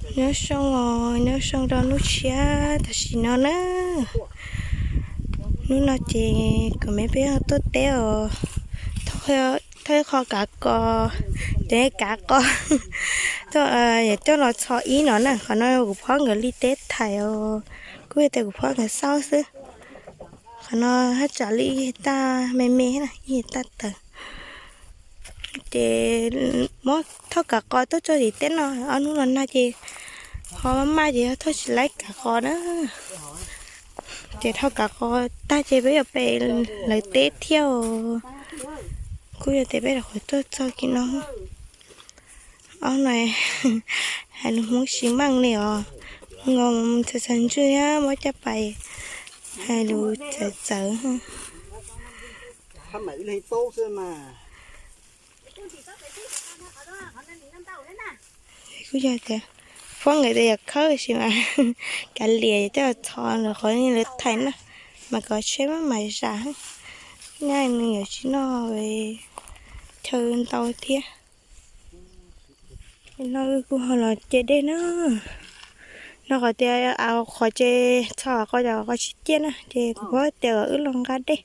Nyob zoo os, nyob zoo rau hnub tshiab tam sim no na. Hnub no ces kuv me peb tuaj teb os, thauj ib qho kav kos, cov kav kos, yog coj los txhos ib no na. Qhov no kuv phob nkawd li teb thaiv os, kuj yog tias kuv phob nkawd xauj xwb. Qhov no haj tsam li ib hais taj me me na, ib hais taj tawm. Ces muab thauj kav kos tuaj tso tim teb no, ob hnub los nag ces ho maj maj ces thauj tsis laib kav kos na. Ces thauj kav kos tag ces peb yuav pem lawv teb thiab os. Kuj yog tias peb rov qhov tuaj txog kis no. Ob no hais lus Hmoob sib meej li os, ngos txhais txhais ntswg thiab muab caj pas hais lus txawv txawv. Kuj yog tias phob nkawd tias yog khawb sis mas kav liam coj txhos lawv qhov lawv thaiv na, mas kom tsheb maj mam zam. Nyaj nws yuav tsis noj chaw ntau thiab. No wb kuj ho los ce dej na. No qhov tias qhov tsev txhos qhov cov qhov tsis ciaj na ces kuv phob tias kom wb los nqa dej.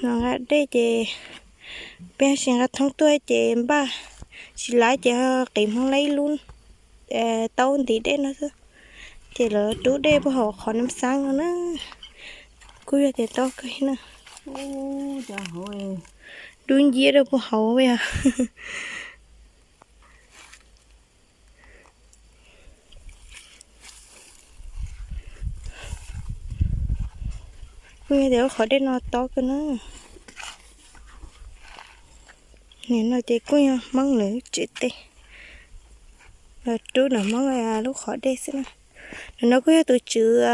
Los nqa dej ces peb sim nqa thoob tuaj ces npaj tsis laib ces qiv Hmoob laib ib lub taub ntiv dej no xwb. Ces lawv rub dej puag hauv qhov nam xab no na. Kuj yog tias tau kawg na. Dub nciab rau puag hauv yog. Kuj yog tias lub qhov dej no tob kawg na. Nim no ces kuj yog Hmoob lawv tsev teb, los rub ntawm Hmoob lub qhov dej xwb na. Nim no kuj yog tus tswv,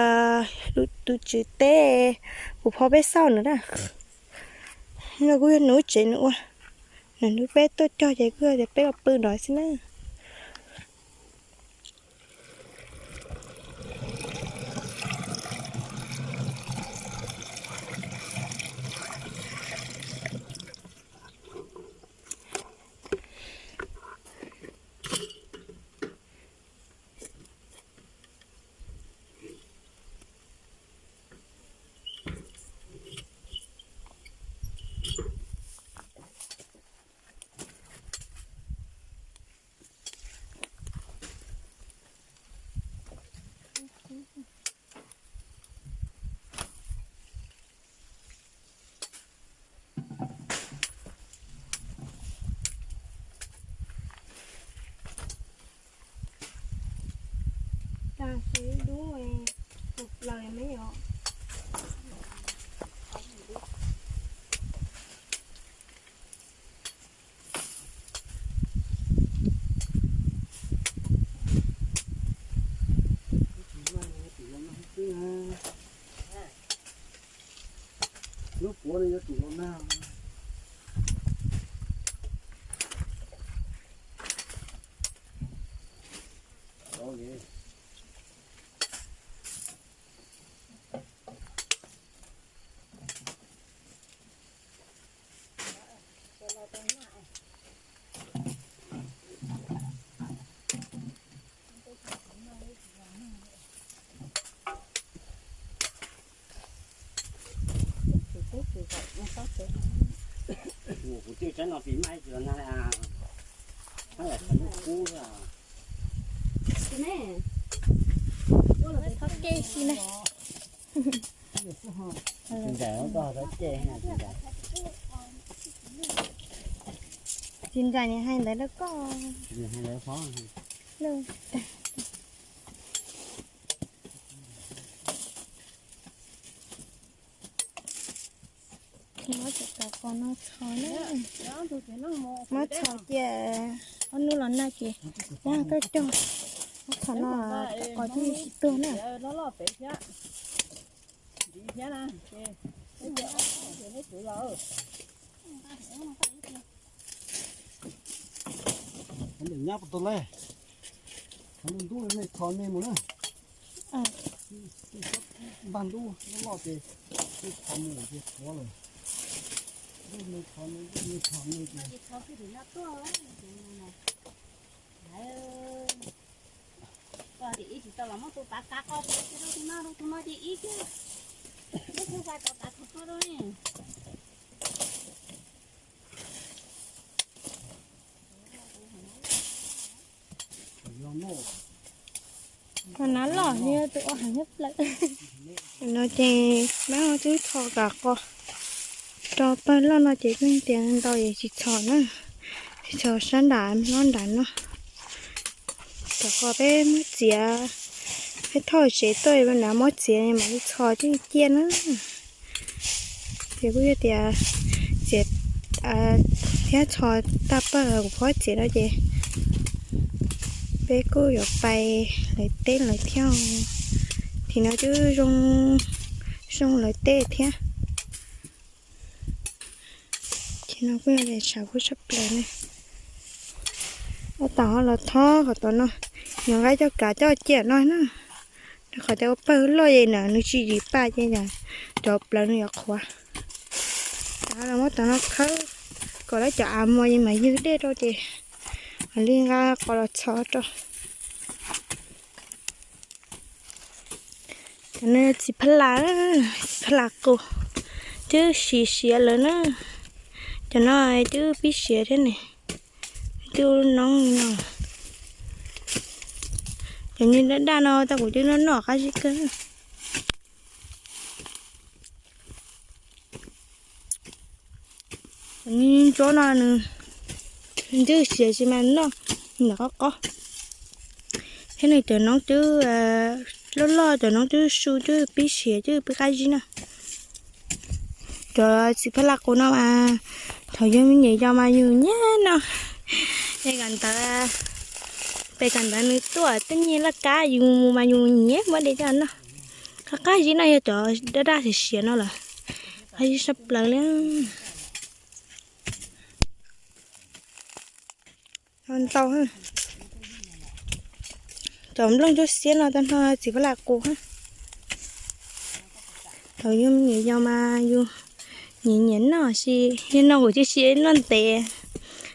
tus tswv teb, kuv phob peb xauj ntawd na. No kuj yog nws lub tsev nws ua, nws nrog peb tuaj cog ces kuj yog tias peb los pw nrad xwb na. Tag seb dub tus plaws me os. Lub puav no yuav tsum los nag. Kuv twb tsaib no pis maj tsis los nag li, hab yam qhov lub kub xwb. Tsis nraim, tsis nraim. Tsis nraim nws hais ntawd rau koj. Muab cov kav kos no txhos na. Muab txhos cia ob hnub los nag ces muab tuaj cog. Muab qhov no, kav kos cog tsis tuag na. Nyab puas tau le, qhov ntub ntub nej txhos nej mus na. Npaj ntub loj loj ces nej txhos mus ces qhuav lawm. Ntuj nej txhos nej, ntuj nej txhos nej ces Tus nav loj yog tus ua heev nyob plaws. No ces peb twb txhos kam qos rau pawg loj no ces kuj tias ntau es tsis txhos na, tsis txhos sab nram no nram no. Rau qhov peb muab txiav, peb thauj tsev tuaj na muab txiav mam li txhos coj ciaj na. Ces kuj yog tias txiav thiab txhos tag pawg kuv phob txiav no ces peb kuj yuav pais lawv teb lawm thiab. Tim no twb zoo, zoo lawv teb thiab. Tim no kuj yog tias tshav kub tshaj plaws ne. Tab tom ho los thob qhov tom no, yog nqa coj kav coj ciaj no na. Rau qhov tias ua pawg loj es na nws tsis dim paj ces cov plawv nws yuav qhuav. Los muab tom no khawb kom lawv cov av muag es mam ywg dej rau ces mam li nqa qos los txhos rau. Cov no txiv phab las, txiv phab las qus, twb siav siav lawm na. Cov no twb pib siav thiab ne, twb noob no. Cov niag daj daj no tau kuv twb noj noj qab zib kawg. Cov niag ntsuab no nws twb siav tsis mas noj ntawm qab qos. Thiab nws cov noob twb loj loj, cov noob twb su twb pib siav twb pib qab zib na. Cov txiv phab las qus no mas thaum yus me nyuam yaus mas yus nyiam noj. Pem kab ntawd, pem kab ntawd nws tuaj tej niag laj kab yus mus mas yus nyiam muab de coj noj. Qab qab zib no yog cov daj daj siav siav no lawm, qab zib sab plaws li. Ntau, cov nplooj cuab xiab no tau no txiv phab las qus. Thaum yus me nyuam yaus mas yus nyiam nyiam noj, sis yog no kuv tsis noj ntev,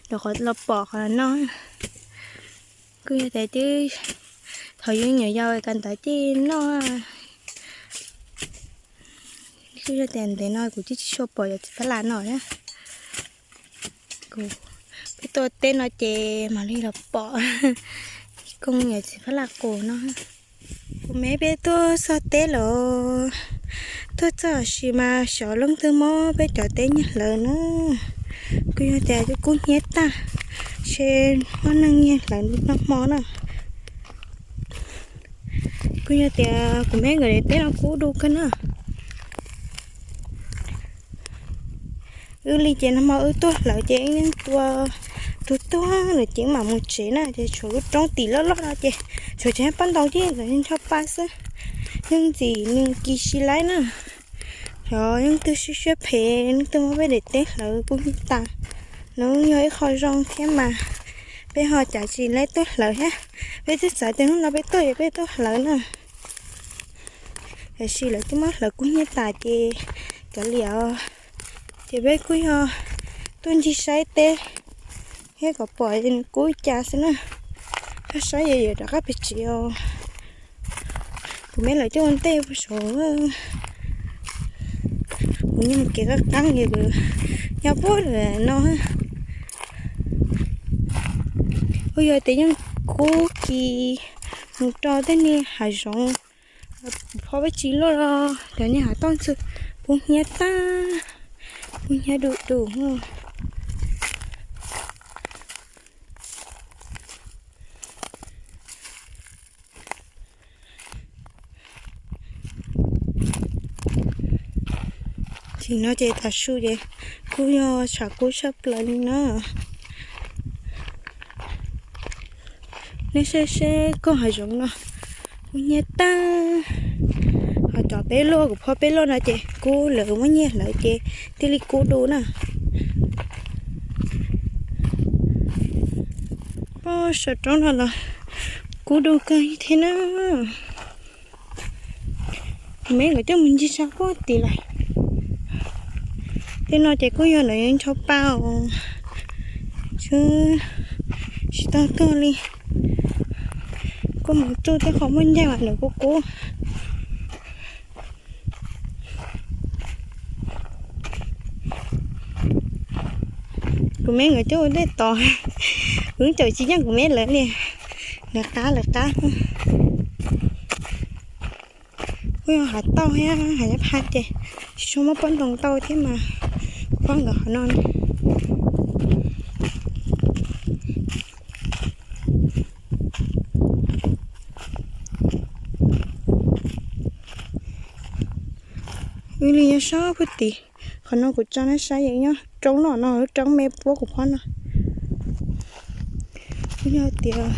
los qhov los pom qhov no. Kuj yog tias twb, thaum yus me nyuam yaus kab ntawd ces noj. Kuj yog tias ntev no kuv twb tsis tshua pom cov txiv phab las no na. Kuv, peb tuaj teb no ces mam li los pom kooj yam txiv phab las qus no. Kuv me peb tuaj txog teb lawm, tuaj txog sim mas xyov leej twg muab peb cov teb nyiag hlawv na. Kuj yog tias kub hnyiab tag, ntshe muaj neeg nyiag hlawv noj hmo na. Kuj yog tias kuv me nkawd daim teb no kub dua kawg na. Wb li ces nag hmo wb tuaj hlawv ces yeej tua tuag tuag lawm ces mam mus tsev na, ces tshuav lub roob tim loj loj no ces tshuav tsev paj ntaus ces ntawd ncho pa xwb, yeej ntxim nws kis si laib na. Xyov leej twg siab siab phem, leej twg muab peb daim teb hlawv kub hnyiab tas. Nws yog ib qho zoo thiab mas peb ho cav tsis laib tuaj hlawv thiab. Peb twb xav tias hnub no peb tuaj es peb tuaj hlawv na. Tiam sis lawv twb muab hlawv kub hnyiab tas ces kav liam, ces peb kuj yog tuaj ncig saib teb thiab kom pom nws kub cas xwb na. Koj saib yuav yuav rov qab pem tsev os. Kuv me lawv coj ua ntej puag saud, kuv nyob mus kev qab qab es kuv nyob puag lawm no. Kuj yog tias yeej kub kis mus rau tej niag hav zoov, phob peb tsis luaj los cov niag hav toj ntxwg kub hnyiab tag, kub hnyiab du du. Tim no ces tav su ces kuj yog tshav kub tshaj plaws li na. Nej saib seb koog hav zoov no kub hnyiab tag. Ho cov peb luaj kuv phob peb luaj no ces kub lawv muab nyiag hlawv ces thiaj li kub du na. Pog saum roob no los kub du kawg thiab na. Kuv me nkawd coj mus ncig sab puag tim lawm. Tej no ces kuj yog lawv ncho pa os, tsis tau tuag li. Kuj mus tsuj tej qhov muaj ncaig mas lawv kuj kub. Kuv me nkawd coj ua dej tod, kuv caum tsis yeej kuv me lawv li, lawv qab lawv qab. Kuj yog hav tauj thiab hav nyab phaj ces tsis tshua muaj pob ntoo tau thiab mas, kuv phob nkawd qhov no na. Wb li nyob sab puag tid, qhov no kuv tso nej saib, nyob roob no no, lub roob me puab kuv phob no. Yog tias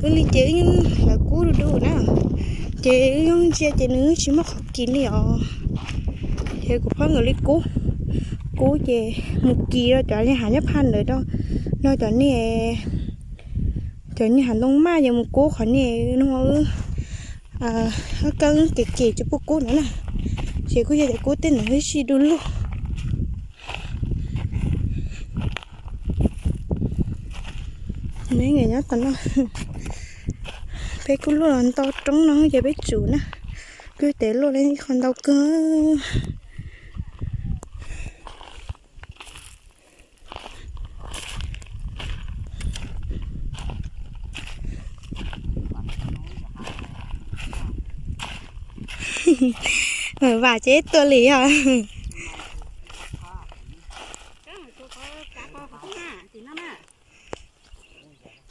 wb li ces wb yeej hlawv kub du du na, ces wb yeej ntsia ces nws tsis muaj qhov kis li os. Ces kuv phob nkawd li kub, kub ces mus kis rau cov niag hav nyab phaj ntawd, no cov niag, cov niag hav ntoo maj ces mus kub qhov niag no, wb kawb kem kem tsis pub kub ntawd na. Ces kuj yog tias kub tej ntawd wb sij du lug. Nyob tom no, peb kuj luaj los ntau roob no ces peb tsum na, kuj tes luaj li qhov ntau kawg. Vam ces tuaj li yog.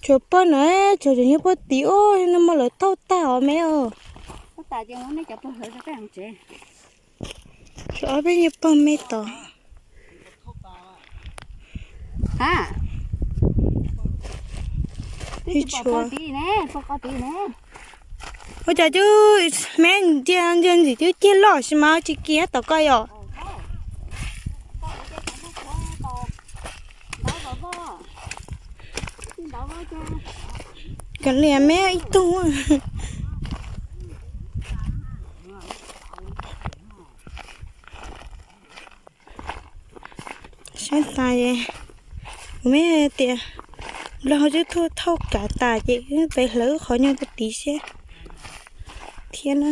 Tshuav pog na, tshuav cov nyuag pog tid ub, no mas lawv thauj tag os me os. Tshuav ob peb nyuag pog me tod. Tshuav, ua cas cub me ntsia ntsia ntxim cub cig loj sis mas tsis kis tom koj yom. Kav liam me ib tug. Saib tas, kuv me tias nplog twb thauj kav tas ces wb pem hlawv qhov nyuag puag tid siab thiab na.